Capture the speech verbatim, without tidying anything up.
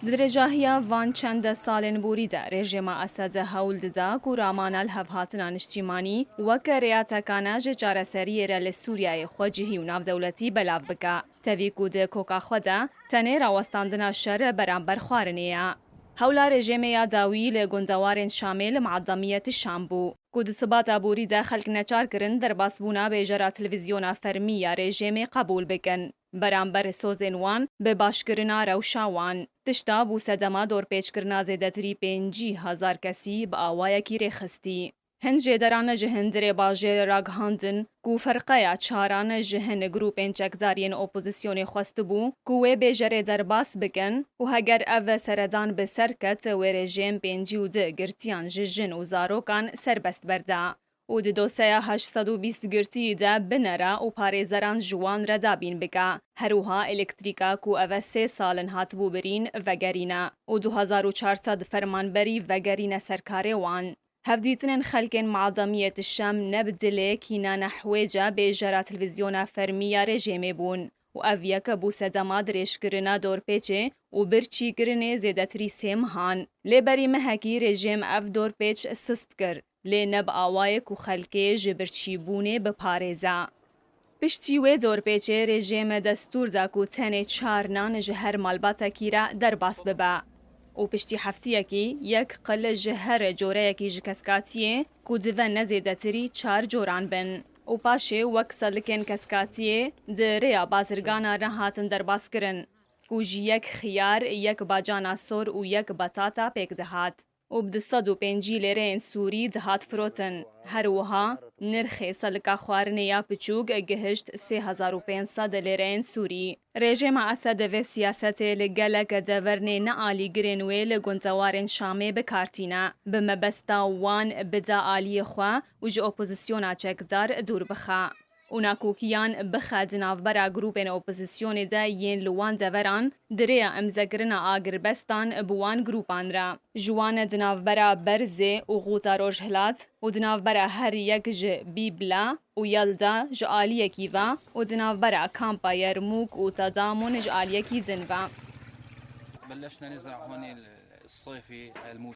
Di dirêjahiya van çende salên borî de rejîma Esed hewl dida ku ramana lihevhatina niştîmanî weke rêya tekane ji çareseriyê re li Sûriyeyê xwe cihî û navdewletî belav bike. Tevî ku di koka xwe de tenê rawestandina şer beramber xwarinê ye. Hewla rejîmê ya dawî li gundewarên Şamê li meadamiyetî Şam bû, ku di sibata borî de xelk neçar kirin derbasbûna bêjera televîzyona fermî ya rejîmê qebûl bikin. Beramber sozên wan bi başkirina rewşa wan, tişta bû sedema dorpêçkirina zêdetirî pêncî hezar kesî bi awayekî rêxistî. Hin jêderan ji hundirê bajêr ragihandin ku ferqeya çaran ji hin grûpên çekdar yên opozisyonê xwestibû ku wê bêjerê derbas bikin û heger ev seredan bi ser ket, wê rejîm pêncî û du girtiyan ji jin û zarokan serbest berda û di doseya heşt sed û bîst girtiyî de binere û parêzeran ji wan re dabîn bike. Her wiha elektrîka ku ev sê sal in hatibû birîn, vegerîne û du hezar û çar sed fermanberî vegerîne ser karê wan. Hevdîtinên xelkên meadamiyê di Şam ne bi dilê kîna nehwêca bêjera televîzyona fermî ya rejîmê bûn û ev yek bû sedema dirêjkirina dorpêçê û birçîkirinê zêdetirî sê mehan. Lê berî mehekî rejîm ev dorpêç sist kir, lê ne bi awayê ku xelkê ji birçîbûnê biparêze. Piştî wê dorpêçê rejîm destûr da ku tenê çar nan ji her malbatekî re derbas bibe û piştî heftiyekî yek qil ji her coreyekî ji keskatiyê ku dive ne zêdetirî çar coran bin û paşê wek selikên keskatiyê di rêya bazirgana re hatin derbaskirin ku ji yek xiyar, yek bacana sor û yek betata pêk dihat û bi du sed û pêncî lêreyên Sûrî dihat firotin. Her wiha nirxê selika xwarinê ya piçûk gihişt sê hezar û pênc sed lêreyên Sûrî. Rejîma Esed vê siyasetê li gelek devernê ne alîgirên wê li gundewarên Şamê bi kar tîne, bi mebesta wan bide aliyê xwe û ji opozisyona çekdar dûr bixe û nakokiyan bixe di navbera grûpên opozisyonê de yên li wan deveran di rêya îmzekirina agirbestan bi wan grûpan re. Ji wan di navbera Berzê û Xuta Rojhilat û di navbera her yek ji Bîbla û Yelda ji aliyekî ve û di navbera kampa Yermûk û Tedamûn ji aliyekî din ve. بلشنا نزرع هون الصيفي الموسم.